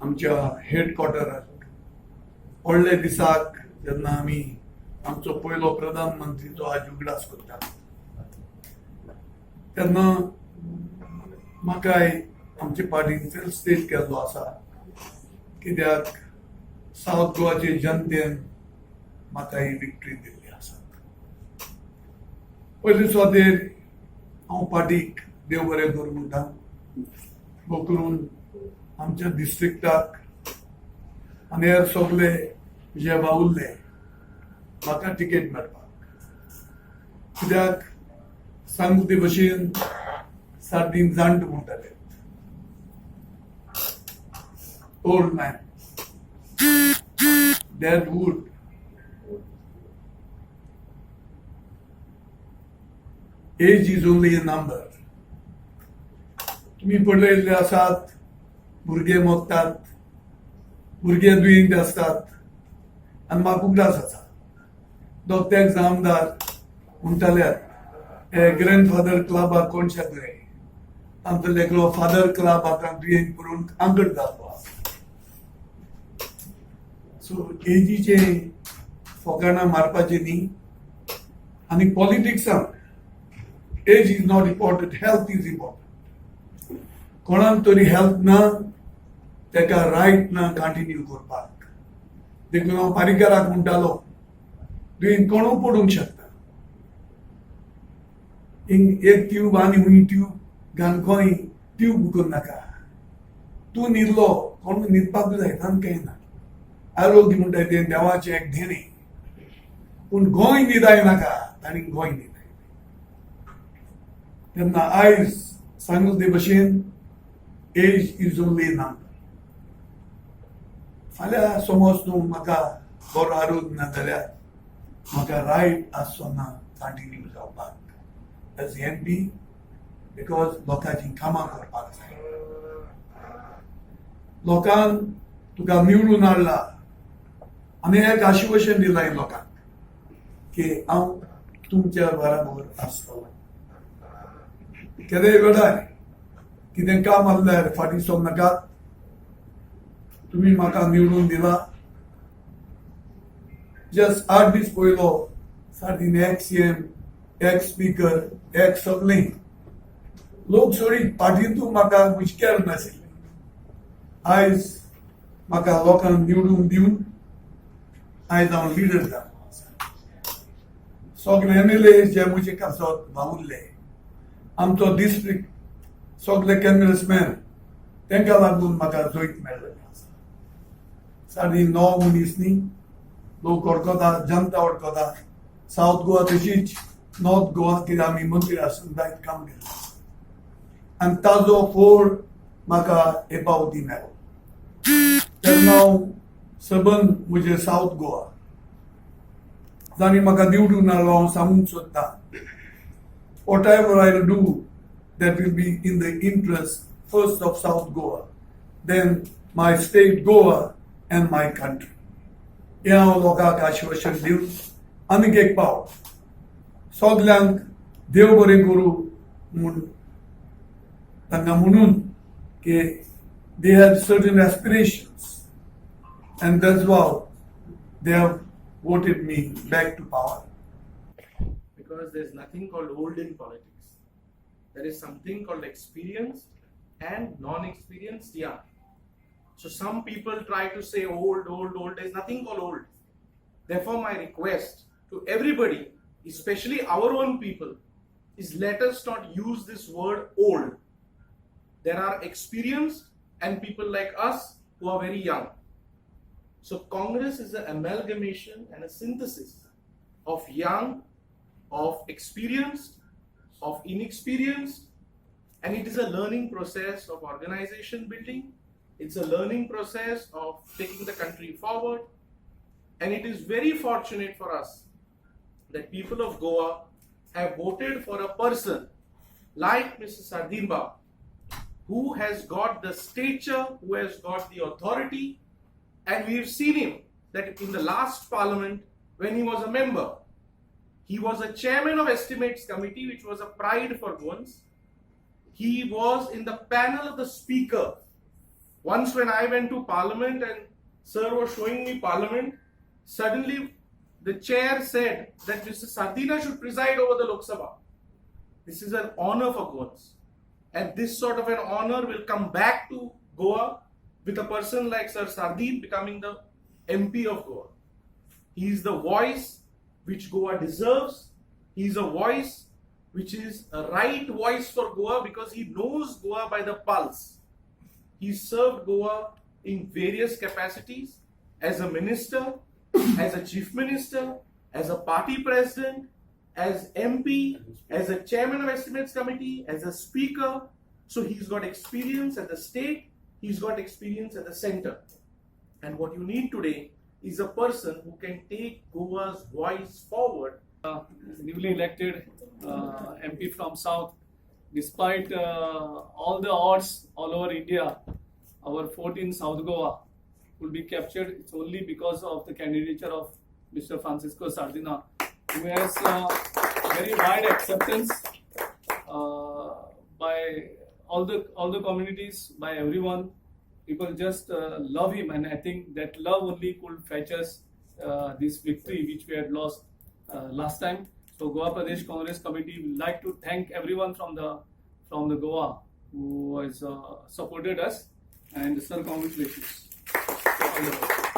आमच्या हेडक्वॉर्टरार व्हडले दिसाक जेन्ना आमी आमचो पयलो प्रधानमंत्री जो आज उगडास करता तेन्ना म्हाकाय आमचे पार्टीन फेलिसिटेट केल्लो आसा, कित्याक सावथ गोवाचे जनतेन म्हाका ही विक्ट्री दिल्ली आसा. पयले सुवातेर हांव पार्टीक देव बरें करूं म्हणटा, करून आमच्या डिस्ट्रिक्टाक आनी हेर सगळे जे वावुरले म्हाका टिकेट मेळपाक, कित्याक सांगू ते भशेन सार्दीन जाणट म्हणटाले, old man dead wood. Age is only a number. तुमी पळयल्ले आसात, भुरगे मोगतात, भुरगे दुयेंत आसतात आनी म्हाका उगडास आसा दोगत्याक जामदार म्हणटाल्यात हे ग्रँडफादर क्लबाक कोणशाक रे, तांचो एकलो फादर क्लब आतां दुयेंत करून आंकट जाल्लो आसा. सो एजीचे फोकाणां मारपाचें न्ही आनी पॉलिटिक्सान age is not important, health is important. कोणाक तरी हेल्थ ना तेका रायट ना कंटिन्यू करपाक. देखून हांव पारीकराक म्हणटालो, दुयेंत कोणूय पडूंक शकता, एक ट्यूब आनी हुंय ट्यूब घाल, खंय ट्यूब करनाका, तूं न्हिदलो कोण न्हिदपाक जाय तांकां कांय ना. आरोग्य म्हणटा तें देवाचें एक देणें, पूण गोंय न्हिदाय नाका, तांणी गोंय न्हिदाय. तेन्ना आयज सांगले ते भशेन एज is only number. फाल्यां समज तूं म्हाका बरो आरोग्य ना जाल्यार म्हाका रायट आसचो ना कंटिन्यू जावपाक एज एम पी, because लोकांची कामां करपाक जाय. लोकांक तुका निवडून हाडला आनी एक आश्वासन दिलां लोकांक की हांव तुमच्या बराबर आसतलो. केदेय वेळार कितें काम आसल्यार फाटीं सरनाकात, तुमी म्हाका निवडून दिला. जस्ट 8 दीस पयलो Sardinha ex CM, ex speaker, ex सगळीं लोक सोडी पार्टींतूय म्हाका मुश्केल नाशिल्ले. आयज म्हाका लोकांक निवडून दिवन आयज हांव लिडर जाल्लो आसा. सगळे एमएलए जे म्हजे कासत वावुरले, आमचो डिस्ट्रिक्ट सगळे काँग्रेसमॅन, तांकां लागून म्हाका जैत मेळ्ळें आसा. 9.5 मनीस न्ही, लोक वळखता, जनता वळखता. सावथ गोवा तशीच नॉर्थ गोवा, कित्याक आमी मंत्री आसून जायत काम केलें आनी ताजो फोड म्हाका हे पावती मेळ्ळो. तेन्ना हांव सबंद म्हजे सावथ गोवा जांणी म्हाका निवडून हाडलो हांव सांगूंक सोदतां, whatever I will do that will be in the interest first of South Goa, then my state Goa and my country. हें हांव लोकांक आश्वासन दिवन आनीक एक पावट सगल्यांक देव बरें करूं म्हूण तांकां म्हणून की they have certain aspirations and that's why they have voted me back to power. Because there's nothing called old in politics. There is something called experienced and non-experienced young. So some people try to say old, old, old. There's nothing called old. Therefore, my request to everybody, especially our own people, is let us not use this word old. There are experienced and people like us who are very young. So Congress is an amalgamation and a synthesis of young, of experienced, of inexperienced, and it is a learning process of organization building. It's a learning process of taking the country forward. And it is very fortunate for us that people of Goa have voted for a person like Mr. Sardinha, who has got the stature, who has got the authority, and we've seen him that in the last parliament, when he was a member, he was a chairman of Estimates Committee, which was a pride for Goans. He was in the panel of the speaker Once when I went to Parliament and sir was showing me Parliament, suddenly the chair said that Mr. Sardinha should preside over the Lok Sabha. This is an honor for Goans. And this sort of an honor will come back to Goa with a person like Sir Sardinha becoming the MP of Goa. He is the voice which Goa deserves. He is a voice which is a right voice for Goa because he knows Goa by the pulse. He served Goa in various capacities as a minister, as a chief minister, as a party president, as MP, as a chairman of estimates committee, as a speaker. So he's got experience at the state, he's got experience at the center. And what you need today is a person who can take Goa's voice forward. Newly elected MP from South, despite all the odds all over India, our fort in South Goa will be captured. It's only because of the candidature of Mr. Francisco Sardinha, who has very wide acceptance by all the communities, by everyone. People just love him, and I think that love only could fetch us this victory which we had lost last time. So Goa Pradesh Congress Committee would like to thank everyone from the Goa who has supported us, and sir, congratulations. All the best.